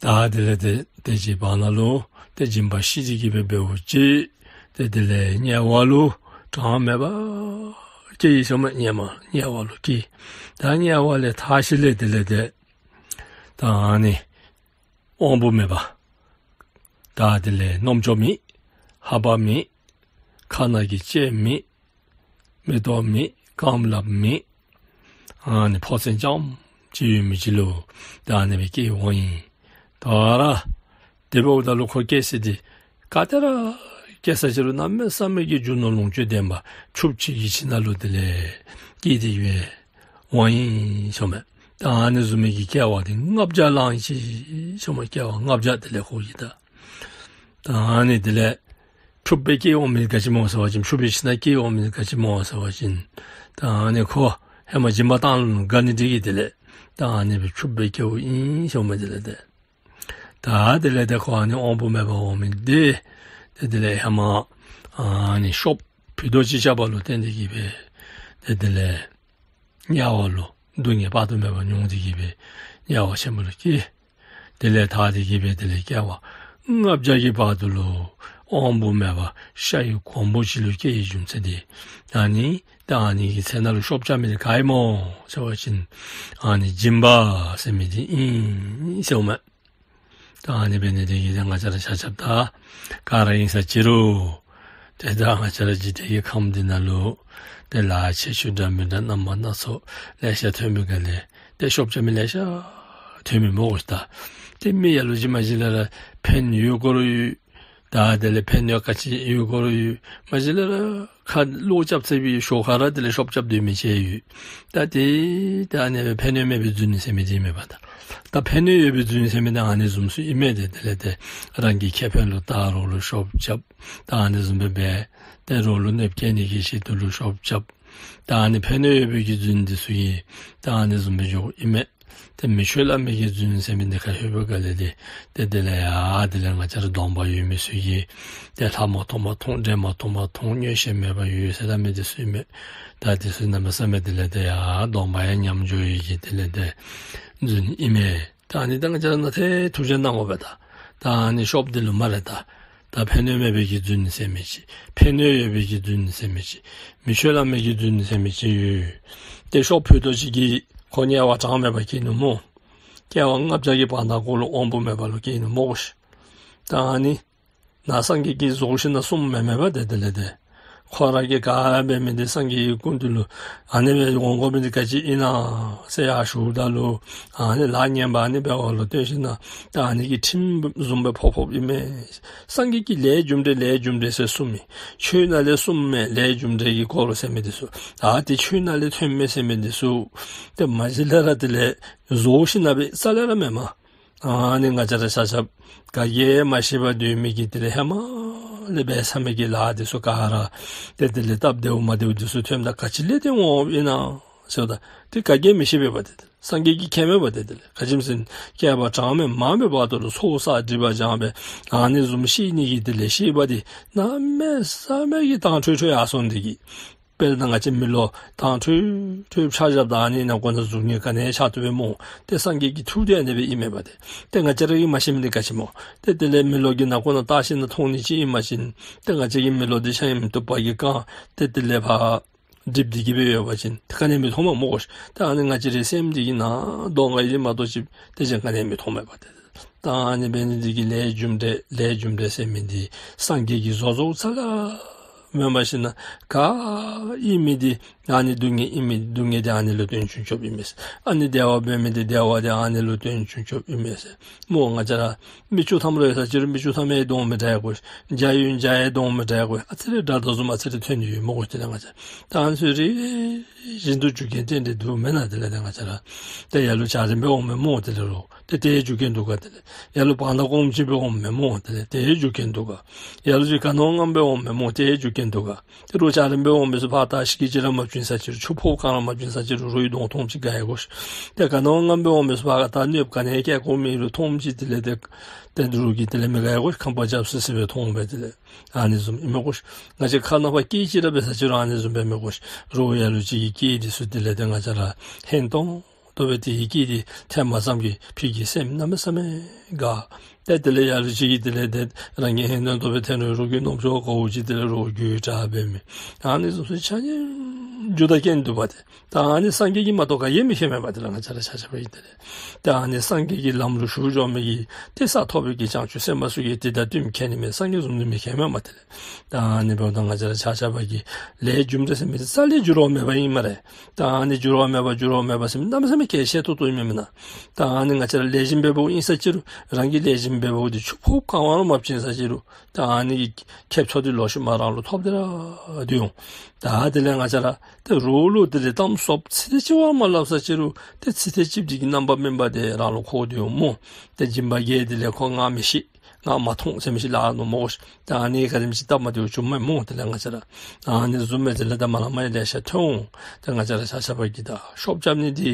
ད་དེ་ལས་ཏེ་དེ་ཅིག་བར་ན་ལུ་ཏེ་སྦྱིན་པ་ཤི་སྟེ་གི་སྦེ་འབདཝ་ཅིག་ཏེ་དེ་ལས་དམྱལ་བ་ལུ་གྲངས་མེད་པ་སྐྱེས་ཡི་ཟེར་མས། དམྱལ་བ་དམྱལ་བ་ལུ་སྐྱེས། ད་དམྱལ་བ་ལས་ཐར་ཞིནམ་ལས་དེ་ལས་ཏེ་ད་ཨ་ནི་དབང་པོ་མེད་པ། ད་དེ་ལས་རྣམ་ཅོ་མེད། ལྷ་པ་མེད། ཁ་ནང་གི་ལྕེ་མེད། མིག་ཏོ་མེད། རྐངམ་ལགཔ་མེད། ཨ་ནི་ཕོ་མཚན་རྐྱངམ་ཅིག་ཡོད་མི་ཅིག་ལུ་ད་ཨ་ནི་སྦེ་སྐྱེས་འོང་ཡི། ད་ར་དེ་འབདཝ་ད་ལུ་ཁོ་སྐྱེས་ས་འདི་ག་ཏེ་ར་སྐྱེས་ས་ཅིག་ལུ་གནམ་མེད་ས་མེད་ཀྱི་རྒྱུ་ནོར་ལོངས་སྤྱོད་ལྡན་པ་ཕྱུགཔོ་ཅིག་གི་ཁྱིམ་ནང་ལུ་དེ་ལས་སྐྱེས་ཏེ་ཡོད་འོང་ཡི་ཟེར་མས། ད་ཨ་ནི་བཟུམ་མའི་གི་སྐྱེ་བ་འདི་ལྔ་བརྒྱ་ལང་ཅི་ཟེར་མས། སྐྱེ་བ་ལྔ་བརྒྱ་དེ་ལས་ཁོ་གིས་ད་ད་ཨ་ནི་དེ་ལས་ཕྱུགཔོ་སྦེ་སྐྱེ་འོང་མི་ག་ཅི་སྨོ་ཟེར་བ་ཅིན་ཕྱུགཔོ་སྦེ་ཁྱིམ་ནང་སྐྱེ་འོང་མི་ག་ཅི་སྨོ་ཟེར་བ་ཅིན་ད་ཨ་ནི་ཁོ་ཧེ་མ་སྦྱིན་པ་བཏང་ལུ་དགའ་ནི་འདི་གིས་དེ་ལས་ད་ཨ་ནི་སྦེ་ཕྱུགཔོ་སྦེ་སྐྱེཝ་ཨིན་ཟེར་མས། དེ་ལས་ཏེ་ད་དེ་ལས་ཏེ་ཁོ་ཨ་ནི་དབང་པོ་མེད་པར་འོང་མི་འདི་ཏེ་དེ་ལས་ཧེ་མ་ཨ་ནི་ཤོབ་ཕུད་རྡོག་ཅིག་རྐྱབ་པ་ལུ་བརྟེན་ཏེ་གི་སྦེ་ཏེ་དེ་ལས་དམྱལ་བ་ལུ་སྡུག་བསྔལ་དཔག་ཏུ་མེད་པ་མྱོང་སྟེ་གི་སྦེ་དམྱལ་བ་ཆེན་པོ་ལུ་སྐྱེས། དེ་ལས་ཐར་ཏེ་གི་སྦེ་དེ་ལས་སྐྱེ་བ་ལྔ་བརྒྱ་གི་བར་དུ་ལུ་དབང་པོ་མེད་པར་ཤ་ཡི་གོང་བུ་ཅིག་ལུ་སྐྱེ་བའི་རྒྱུ་མཚན་འདི་ཨ་ནི་ད་ཨ་ནི་གི་ཚེ་ནང་ལུ་ཤོབ་རྐྱབ་མི་འདི་ག་ཨིན་སྨོ་ཟེར་བ་ཅིན་ཨ་ནི་སྦྱིན་པ་ཟེར་མི་འདི་ཨིན་ཟེར་མས། ད་ཨ་ནི་འབད་ནི་འདི་གིས་ད་ང་བཅས་ར་ཆ་ཁྱབ་ད་ག་ར་ཨིན་ས་ཅི་རུང་ཏེ་ད་ང་བཅས་ར་འཇིག་རྟེན་གྱི་ཁམས་འདི་ནང་ལུ་ཏེ་ལཱ་ཆེ་ཆུང་འདྲ་མི་འདྲ་རྣམ་པ་སྣ་ཚོགས་ལེ་ཤ་ཐོན་མི་ག་ལས་ཏེ་ཤོབ་རྐྱབ་མི་ལེ་ཤ་ཐོན་མི་སྨོ་ཤིག། ད་ཏེ་མི་ལ་ལུ་ཅིག་མ་གཞི་ལས་ར་ཕན་ཡོན་དགོ་རུང་ཡོད། ད་དེ་ལས་ཕན་ཡོན་ག་ཅི་ཡོད་དགོ་རུང་ཡོད། མ་གཞི་ལས་ར་ཁ་ལོག་རྐྱབ་ཚར་བའི་ཞོར་ཁར་ར་དེ་ལས་ཤོབ་རྐྱབ་སྡོད་མི་ཅིག་ཡོད། ད་ཏེ་ད་ཨ་ནི་སྦེ་ཕན་ཡོན་མེད་པའི་རྫུན་ཟེར་མི་འདི་མེན་པ། ད་ད་ཕན་ཡོན་ཡོད་པའི་རྫུན་ཟེར་མི་འདི་ཨ་ནི་བཟུམ་ཚུ་ཨིན་མས། ཏེ་དེ་ལས་ཏེ་རང་གི་ཁེ་ཕན་ལུ་ད་རོགས་ལུ་ཤོབ་རྐྱབ། ད་ཨ་ནི་བཟུམ་སྦེ་འབད་ཏེ་རོགས་ལུ་གནོདཔ་བཀལ་ནི་གི་ཆེད་དུ་ལུ་ཤོབ་རྐྱབ། ད་ཨ་ནི་ཕན་ཡོན་ཡོད་པའི་གི་རྫུན་འདི་ཚུ་གིས་ད་ཨ་ནི་བཟུམ་སྦེ་འགྱོཝ་ཨིན་མས། ཏེ་མི་ཆོས་བླ་མའི་གི་རྫུན་ཟེར་མི་འདི་ག་ལྷོད་པའི་ག་ལས་ཏེ་ཏེ་དེ་ལས་ཡ་དེ་ལས་ང་བཅས་ར་གདོང་པ་ཡོད་མི་ཚུ་གིས་ཏེ་ལྷ་མ་མཐོང་པར་མཐོང་འདྲེ་མ་མཐོང་པར་མཐོང་མངོན་ཤེས་མེད་པར་ཡོད་ཟེར་སླབ་མི་འདི་ཚུ་ཨིན་མས། ད་འདི་ཚུ་གནམ་མེད་ས་མེད་དེ་ལས་ཏེ་ཡ་གདོང་པ་ཡང་ཉམས་འགྱོ་ཡི་གི་དེ་ལས་ཏེ་རྫུན་ཨིན་མས། ད་ཨ་ནི་ད་ང་བཅས་ར་ནཱ་ཏེ་ཐུགས་རྗེ་གནང་དགོ་པས། ད་ད་ཨ་ནི་ཤོབ་འདི་ལུ་སྨ་རེ་ད་ད་ཕན་ཡོན་མེད་པའི་གི་རྫུན་ཟེར་མི་ཅིག། ཕན་ཡོན་ཡོད་པའི་གི་རྫུན་ཟེར་མི་ཅིག། མི་ཆོས་བླ་མའི་གི་རྫུན་ཟེར་མི་ཅིག་ཡོད། ཏེ་ཤོབ་ཕུད་རྡོག་ཅིག་གིས་ཁོ་དམྱལ་བ་གྲངས་མེད་པ་སྐྱེ་ནུག་སྨོ། སྐྱེ་བ་ལྔ་བརྒྱ་གི་བར་ན་ཁོ་ལུ་དབང་པོ་མེད་པ་ལུ་སྐྱེ་ནུག་སྨོ་ཤིག། ད་ཨ་ནི་ནཱ་སངས་རྒྱས་ཀྱིས་རྫོགས་ཞིན་ན་གསུངམ་མེན་མས་པ། ཏེ་དེ་ལས་ཏེ་ཁོ་ར་གིས་ག་འབད་མི་འདི་སངས་རྒྱས་ཀྱི་སྐུ་མདུན་ལུ་ཨ་ནི་སྦེ་འོང་དགོ་མི་འདི་ག་ཅི་ཨིན་ན་ཟེར་ཡར་ཞུཝ་ད་ལུ་ཨ་ནི་ལཱ་ངན་པ་ཨ་ནི་འབད་བ་ལུ་བརྟེན་ཞིན་ན་ད་ཨ་ནི་གི་ཁྲིམས་བཟུམ་སྦེ་ཕོག་ཕོགཔ་ཨིན་མས། སངས་རྒྱས་ཀྱིས་ལས་རྒྱུ་འབྲས་ལས་རྒྱུ་འབྲས་ཟེར་གསུངམ་མས། ཆོས་ནང་ལས་གསུངམ་མས་ལས་རྒྱུ་འབྲས་ཀྱི་སྐོར་ལུ་ཟེར་མི་འདི་ཚུ། ཨ་ཏེ་ཆོས་ནང་ལས་ཐོན་མས་ཟེར་མི་འདི་ཚུ་ཏེ་མ་གཞི་ལས་ར་དེ་ལས་རྫོགས་ཞིན་ན་སྦེ་རྩ་ལས་ར་མེན་མས། ཨ་ནི་ང་བཅས་ར་ཆ་ཁྱབ་ག་གིས་མ་ཤེས་པར་སྡོད་མི་གི་དེ་ལས་ཧེ་མ་ལས་འབད་ཚར་མི་གི་ལཱ་འདི་ཚུ་ག་ར་ཏེ་དེ་ལས་སྟབས་བདེཝ་མ་བདེཝ་འདི་ཚུ་ཐོནམ་ད་ག་ཅི་ལས་ཏེ་འོངམ་ཨིན་ན་ཟེརཝ་ད་ཏེ་ག་གིས་མི་ཤེས་པས་པ། ཏེ་དེ་ལས་སངས་རྒྱས་ཀྱིས་མཁྱེན་མས་པ། ཏེ་དེ་ལས་ག་ཅི་སྨོ་ཟེར་བསྐལ་པ་གྲངས་མེད་མང་པོའི་བར་དུ་ལུ་ཚོགས་བསགས་སྒྲིབ་པ་སྦྱངས་སྦེ་ཨ་ནི་བཟུམ་ཤེས་ནི་གི་དེ་ལས་ཤེས་པ་འདི་གནམ་མེད་ས་མེད་ཀྱི་དྭངས་འཕྲོས་འཕྲོས་ཡར་སོང་སྟེ་གི་ དཔེར་ན་ང་བཅས་མེ་ལོང་དྭངས་འཕྲོས་འཕྲོས་འཕྱག་བཞགཔ་ད་ཨ་ནི་ནང་ཁོག་ནང་གཟུགས་བརྙན་ག་ནི་ཡང་འཆར་བཏུབ་པས་སྨོ། ཏེ་སངས་རྒྱས་ཀྱི་ཐུགས་དེ་ཨ་ནི་སྦེ་ཨིན་མས་པ་ཏེ། ཏེ་ང་བཅས་ར་གིས་མ་ཤེས་མི་འདི་ག་ཅི་སྨོ། ཏེ་དེ་ལས་མེ་ལོང་གི་ནང་ཁོག་ནང་བལྟ་ཞིན་ན་མཐོང་ནི་ཅིག་ཨིན་པ་ཅིན་ཏེ་ང་བཅས་ཀྱིས་མེ་ལོང་འདི་ཤ་ཡི་མི་བཏུབ་པ་གིས་བཀང་སྟེ་དེ་ལས་ཕར་སྒྲིག་སྟེ་གི་སྦེ་ཡོད་པ་ཅིན་ཏེ་ག་ནི་ཡང་མི་མཐོང་མས་སྨོ་གོ་ཤ། ཏེ་ཨ་ནི་ང་བཅས་རའི་སེམས་འདི་གི་ནང་གདོང་ཁ་ཡི་མ་གཏོགས་ཅིག་ཏེ་གཞན་ག་ནི་ཡང་མི་མཐོང་མས་པ་ཏེ། ད་ཨ་ནི་འབད་ནི་འདི་གིས་ལས་རྒྱུ་འབྲས་ལས་རྒྱུ་འབྲས་ཟེར་མི་འདི་སངས་རྒྱས་ཀྱིས་བཟོ་བཟོཝ་རྩ་ལས་མེན་པར་ཞིན་ན་ག་ཨིན་མི་འདི་ཨ་ནི་སྡུག་བསྔལ་ཨིན་མི་སྡུག་བསྔལ་འདི་ཨ་ནི་ལུ་བརྟེན་བྱུང་བྱུངམ་ཨིན་མས་ཟེར། ཨ་ནི་བདེ་བ་འབད་མི་འདི་བདེ་བ་འདི་ཨ་ནི་ལུ་བརྟེན་བྱུང་བྱུངམ་ཨིན་མས་ཟེར། སྨོ་ང་བཅས་ར་མི་བཅུ་ཐམ་ར་ཡོད་ས་ཅི་རུང་མི་བཅུ་ཐམ་ཡང་གདོང་མི་འདྲ་ཡང་གོ་ཤ། བརྒྱ་ཡོད་བརྒྱ་ཡང་གདོང་མི་འདྲ་ཡང་གོ་ཤ། ཨ་ཙི་རེ་འདྲ་དོ་བཟུམ་ཨ་ཙི་རེ་ཐོན་ནི་ཡོད་སྨོ་གོ་ཤ། དེ་ལས་ང་བཅས་ད་ཨ་ནི་ཚུ་རེ་རེ་བཞིན་དུ་རྒྱུ་རྐྱེན་བརྟེན་ཏེ་འདུག་མེན་ན། དེ་ལས་ཏེ་ང་བཅས་ར་ཏེ་ལ་ལུ་འཇའ་རིསམོ་སྦེ་འོངམ་མས་སྨོ། དེ་ལས་རོགས་ཏེ་དེའི་རྒྱུ་རྐྱེན་འདུག་ག། དེ་ལས་ལ་ལུ་བར་ན་སྐོརམོ་ཅིག་སྦེ་འོངམ་མས་སྨོ། དེ་ལས་དེའི་རྒྱུ་རྐྱེན་འདུག་ག། ལ་ལུ་ཅིག་ག་ནི་བ་ངནམ་སྦེ་འོངམ་མས་སྨོ། དེའི་རྒྱུ་རྐྱེན་འདུག་ག། ཏེ་རོགས་འཇའ་རིསམོ་སྦེ་འོང་མི་ཚུ་ཕར་ད་ཤི་ཀི་ཅིག་ར་མ་བྱུང་ས་ཅི་རུང་ཆུ་ཕོརཔ་གང་ར་མ་བྱུང་ས་ཅི་རུང་རོགས་ཀྱི་གདོང་མཐོངམ་ཅིག་དགའ་ཡི་གོ་ཤ། ཏེ་ག་ནི་བ་ངནམ་སྦེ་འོང་མི་ཚུ་ཕར་ད་གནོདཔ་ག་ནི་ཡང་བཀལ་དགོ་མེད་རུང་མཐོངམ་ཅིག་དེ་ལས་ཏེ་ཏེ་འདི་རོགས་ཀྱིས་དེ་ལས་མི་དགའ་ཡི་གོ་ཤ། ཁང་པ་རྒྱབ་སི་སི་སྦེ་མཐོང་སྦེ་དེ་ལས་ཨ་ནི་བཟུམ་ཨིན་མས་གོ་ཤ། ང་བཅས་ཁ་ནང་ཕར་སྐད་ཅིག་ར་འབད་ས་ཅི་རུང་ཨ་ནི་བཟུམ་འབད་མས་གོ་ཤ། རོགས་ལ་ལུ་ཅིག་གི་སྐད་འདི་ཚུ་དེ་ལས་ཏེ་ང་བཅས་ར་ཧན་ཏོང་ཏོ་སྦེ་དེ་གི་སྐད་འདི་ཐོས་མ་ཙམ་གྱིས་ཕར་གྱི་སེམས་གནམ་མེད་ས་མེད་དགའ། ཏེ་དེ་ལས་ལ་ལུ་ཅིག་གིས་དེ་ལས་ཏེ་རང་གིས་ཧན་ཏོང་ཏོ་སྦེ་ཐོན་རུང་རོགས་ཀྱི་རྣམ་ཅོ་ག་འོང་ཅིག་དེ་ལས་རོགས་རྒྱུད་དྲག་འབད་མི་ཨ་ནི་བཟུམ་ཚུ་ཆ་མཉམ་རྒྱུ་དང་རྐྱེན་འདུག་པ་ཏེ། ད་ཨ་ནི་སངས་རྒྱས་ཀྱིས་མ་གཏོགས་ག་ཡང་མི་མཁྱེན་མས་པ་ཏེ་ལགས། ང་བཅས་ར་ཆ་ཁྱབ་ཀྱིས་དེ་ལས་ད་ཨ་ནི་སངས་རྒྱས་ཀྱི་ལམ་ལུ་ཞུགས་འགྱོ་མི་གི་ཏེ་ས་ཐོབ་པའི་གི་བྱང་ཆུབ་སེམས་དཔའ་ཚུ་གིས་དེ་དང་བསྟུན་མཁྱེན་ནི་མས། སངས་རྒྱས་བཟུམ་ནི་མི་མཁྱེན་མས་པ་ཏེ་ལགས། ད་ཨ་ནི་འབདཝ་ད་ང་བཅས་ར་ཆ་ཁྱབ་ཀྱིས་ལས་རྒྱུ་འབྲས་ཟེར་མི་འདི་རྩ་ལས་འགྱུར་བ་མེད་པ་ཨིན་སྨ་རེ། ད་ཨ་ནི་འགྱུར་བ་མེད་པ་འགྱུར་བ་མེད་པ་ཟེར་མི་གནམ་མེད་ས་མེད་ཁག་ཆེ་ཏོག་ཏོ་ཨིན་མས་མེན་ན། ད་ཨ་ནི་ང་བཅས་ར་ལེགས་ཤོམ་འབད་འབདཝ་ཨིན་ས་ཅི་རུང་རང་གི་ལེགས་ཤོམ་འབད་འབདཝ་འདི་ཆུ་ཕོརཔ་གང་ར་མ་བྱིན་ས་ཅི་རུང་ད་ཨ་ནི་གི་ཁེབ་ཚུགས་འདི་ལོག་ཤུལ་མ་རང་ལུ་ཐོབ་སྟེ་ར་སྡོད་འོང་། ད་དེ་ལས་ང་བཅས་ར་ཏེ་རོགས་ལུ་དེ་ལས་གཏམ་སོབ་ཚིག་ཐེངས་གཅིག་བ་མ་སླབ་ས་ཅི་རུང་ཏེ་ཚིག་ཐེངས་གཅིག་འདི་གི་རྣམ་པ་མེན་པ་དེ་རང་ལུ་འཁོར་སྡོད་འོང་སྨོ། ཏེ་སྦྱིན་པ་གིས་དེ་ལས་ཁོ་ང་མི་ཤེས་ང་མ་མཐོང་ཟེར་མི་ཅིག་སླབ་ནུག་སྨོ་ཤ། ད་ཨ་ནི་ག་དེམ་ཅིག་སྟབས་མ་བདེཝ་བྱུངམ་མས་སྨོ། དེ་ལས་ང་བཅས་ར་ཨ་ནི་བཟུམ་མའི་དེ་ལས་ད་མ་ལ་མ་ཡི་ལེ་ཤ་ཐོན་འོང་། ཏེ་ང་བཅས་ར་ཆ་ཁྱབ་ཀྱིས་ད་ཤོབ་རྐྱབ་ནི་འདི་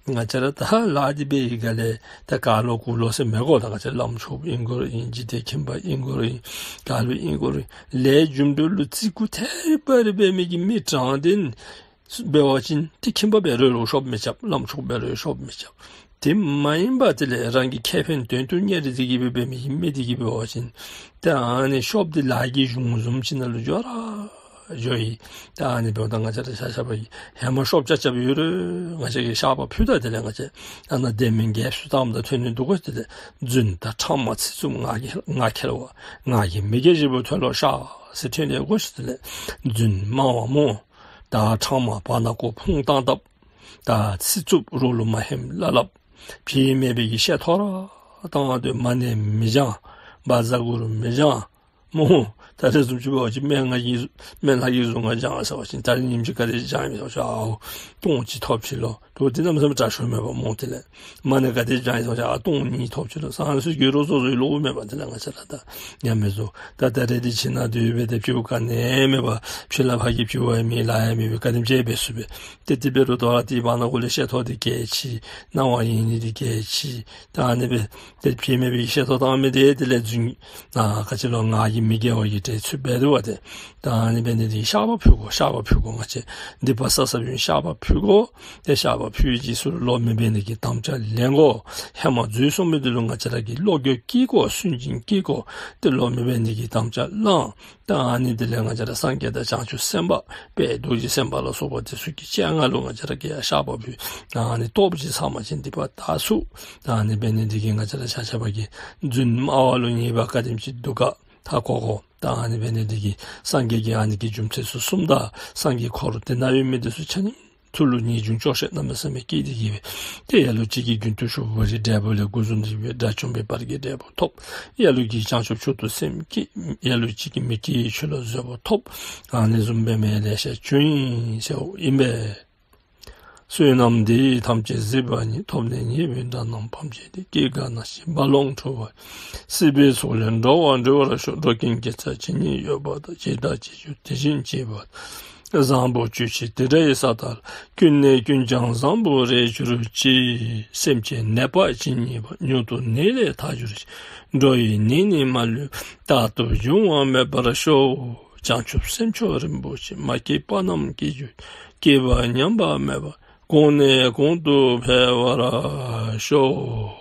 ང་བཅས་ར་ད་ལཱ་འདི་འབད་བའི་སྒང་ལས་ད་ག་ལུ་གུ་ལུ་ཟེར་མི་དགོ། ད་ང་བཅས་བླམ་ཆོསཔ་ཨིན་དགོ་རུང་ཨིན། འཇིག་རྟེན་ཁྱིམ་པ་ཨིན་དགོ་རུང་ཨིན། ག་ལུ་ཨིན་དགོ་རུང་ཨིན། ལས་རྒྱུ་འབྲས་ལུ་བརྩི་བཀུར་ཐད་རི་བ་རི་འབད་མི་གི་མི་དྲང་བདེན་འབད་བ་ཅིན་ཏེ་ཁྱིམ་པ་འབད་རུང་ལུ་ཤོབ་མི་རྐྱབ། བླམ་ཆོསཔ་འབད་རུང་ཤོབ་མི་རྐྱབ། དེ་མ་ཡིན་པ་དེ་ལས་རང་གི་ཁེ་ཕན་དོན་དུ་གཉེར་ཏེ་གི་འབད་འབད་མི་གི་མི་འདི་གིས་འབད་བ་ཅིན་ཏེ་ཨ་ནི་ཤོབ་འདི་ལཱ་གི་གཞུང་བཟུམ་ཅིག་ནང་ལུ་འགྱོ་ར་འགྱོཝ་ཨིན། ད་ཨ་ནི་འབདཝ་ད་ང་བཅས་ར་ཆ་ཁྱབ་ཀྱིས་ཧེ་མ་ཤོབ་རྐྱབ་རྐྱབ་ཡོད་རུང་ང་བཅས་ཀྱིས་བཤགས་པ་ཕུལ་ད་དེ་ལས་ང་བཅས་ཨ་ནཱ་དེ་མིན་རྒྱབ་སུ་བཏངམ་ད་ཐོན་ནི་འདུག་གོ་ཤ། དེ་ལས་རྫུན་དང་ཕྲ་མ་ཚིག་རྩུབ་ངག་གི་ངག་འཁྱལ་བ། ངག་གི་མི་དགེ་བཞི་པོ་མཐོལ་ལོ་བཤགས་ཟེར་ཐོན་ནི་འདུག་གོ་ཤ། དེ་ལས་རྫུན་སྨྲ་བ་སྨོ། ད་ཕྲ་མ་བར་ན་སྐོར་ཕུང་བཏང་བཏངམ། ད་ཚིག་རྩུབ་རོགས་ལུ་མ་ཧེམ་སླབ་སླབ། བྱེད་མེད་པའི་གི་བཤད་ཐོ་ར་བཏང་སྟེ་མ་ཎི་མི་བགྱང་། བཛྲ་གུ་རུ་མི་བགྱང་སྨོ། ད་རེས་བཟུམ་ཅིག་འབད་བ་ཅིན་སྨན་ལྷ་གི་གཟུངས་སྔགས་བགྱང་ཟེར་བ་ཅིན་ད་རེས་ཉིནམ་གཅིག་ག་དེ་བགྱང་ཡི་ཟེར་བ་ཅིན་ཨའོ་སྟོང་གཅིག་ཐོབ་ཅི་ལོ། འདི་གནམ་མེད་ས་མེད་དྲག་ཤོས་མས་པ་སྨོ། དེ་ལས་མ་ཎི་ག་དེ་བགྱང་ཡི་ཟེར་བ་ཅིན་ཨ་སྟོང་གཉིས་ཐོབ་ཅི་ལོ། ཟེར་ཨ་ནི་ཚུ་གི་རོགས་སོ་སོའི་བློ་མས་པ། དེ་ལས་ང་བཅས་ར་ད་ཉམས་མེད་བཟོ། ད་ད་རེས་འདི་ཁྱིམ་ནང་སྡོད་སྦེ་ཏེ་ཕྱི་རུ་ག་ནི་མེད་པར་ཕྱི་ལ་ཕར་གྱི་ཕྱི་བ་ཡང་མེད་ལཱ་ཡང་མེད་པར་ག་དེམ་ཅིག་འབད་ཚུགས་པས། ཏེ་དེ་འབད་རུང་དོ་རུང་དེ་བར་ན་གུ་ལས་བཤད་ཐོ་འདི་གལ་ཆེ། སྣང་བ་ཡེངས་ནི་འདི་གལ་ཆེ། ད་ཨ་ནི་སྦེ་ཏེ་བྱེད་མེད་པའི་བཤད་ཐོ་བཏང་མི་འདི་དེ་ལས་རྫུན་ཨ་ག་ཅི་ལོ་ངག་གི་མི་དགེ་བ་གི་གྲས་ཚུ་འབད་དོ་བ་ཏེ། ད་ཨ་ནི་འབད་ནི་འདི་གིས་བཤགས་པ་ཕུལ་དགོ། བཤགས་པ་ཕུལ་དགོ། ང་བཅས་སྡིག་པ་བསགས་བསགསཔ་ཨིན། བཤགས་པ་ཕུལ་དགོ། ཏེ་བཤགས་པ་ཕུལ་བའི་རྗེས་སུ་བློ་མི་འབད་ནི་གི་དམ་བཅའ་ལེན་དགོ། ཧེ་མ་འཛོལ་སོང་མི་འདི་ལུ་ང་བཅས་ར་གིས་བློ་འགྱོད་བསྐྱེད་དགོ། སུན་འབྱིན་བསྐྱེད་དགོ། ཏེ་བློ་མི་འབད་ནི་གི་དམ་བཅའ་བླངས། ད་ཨ་ནི་དེ་ལས་ང་བཅས་ར་སངས་རྒྱས་དང་བྱང་ཆུབ་སེམས་དཔའ་དཔལ་རྡོ་རྗེ་སེམས་དཔའ་ལ་སོགས་པ་དེ་ཚུ་གི་སྤྱན་སྔར་ལུ་ང་བཅས་ར་གིས་ཡང་བཤགས་པ་ཕུལ། ད་ཨ་ནི་སྟོབས་ཀྱིས་ཚར་མ་ཅིག་སྡིག་པ་དག་ཚུགས། ད་ཨ་ནི་འབད་ནི་འདི་གིས་ང་བཅས་ར་ཆ་ཁྱབ་ཀྱིས་རྫུན་སྨྲ་བ་ལུ་ཉེས་པ་ག་དེམ་ཅིག་འདུག་ག་ད་གོ་དགོ། ད་ཨ་ནི་འབད་ནི་འདི་གིས་སངས་རྒྱས་ཀྱིས་ཨ་ནི་གི་རྒྱུ་མཚན་ཚུ་གསུངམ་ད་སངས་རྒྱས་འཁོར་དེ་ནང་ཡོད་མི་དེ་ཚུ་ཆ་མཉམ་ཐུགས་ལུ་ངེས་འབྱུང་སྐྱོ་ཤས་གནམ་མེད་ས་མེད་སྐྱེས་ཏེ་གི་སྦེ། ཏེ་ལ་ལུ་ཅིག་གིས་རྒྱུན་དུ་ཞུགས་པའི་འབྲས་བུ་ལས་འགོ་བཟུང་སྟེ་གི་སྦེ་དགྲ་བཅོམ་པའི་བར་གྱི་འབྲས་བུ་ཐོབ། ལ་ལུ་གིས་བྱང་ཆུབ་མཆོག་ཏུ་སེམས་བསྐྱེད། ལ་ལུ་ཅིག་གིས་མི་སྐྱེ་བའི་ཆོས་ལ་བཟོད་པ་ཐོབ། ཨ་ནི་བཟུམ་འབད་མི་ལེ་ཤ་བྱུང་ཡི་ཟེརཝ་ཨིན་པས། བསོད་ནམས་འདི་ཡིས་ཐམས་ཅད་གཟིགས་པ་ཉིད། ཐོབ་ནས་ཉེས་པའི་དགྲ་རྣམས་ཕམ་བྱས་ཏེ། སྐྱེ་རྒ་ན་འཆིའི་རྦ་ཀློང་འཁྲུགས་པ་ཡི། སྲིད་པའི་མཚོ་ལས་འགྲོ་བ་སྒྲོལ་བར་ཤོག། འགྲོ་ཀུན་དགེ་རྩ་ཇི་སྙེད་ཡོད་པ་དང་། བྱས་དང་བྱེད་འགྱུར་དེ་བཞིན་བྱེད་པ། བཟང་པོ་སྤྱོད་ཕྱིར་དེ་འདྲ་ཡི་ས་དག་ལ། ཀུན་ནས་ཀུན་ཀྱང་བཟང་པོར་རེག་གྱུར་ཅིག། སེམས་ཅན་ནད་པ་ཇི་སྙེད་པ། མྱུར་དུ་ནད་ལས་ཐར་གྱུར་ཅིག། འགྲོ་བའི་ནད་ནི་མ་ལུས་པ། རྟག་ཏུ་འབྱུང་བ་མེད་པར་ཤོག། བྱང་ཆུབ་སེམས་མཆོག་རིན་པོ་ཆེ། མ་སྐྱེས་པ་རྣམས་སྐྱེ་གྱུར་ཅིག། སྐྱེས་པ་ཉམས་པ་མེད་པར། གོང་ནས་གོང་དུ་འཕེལ་བར་ཤོག།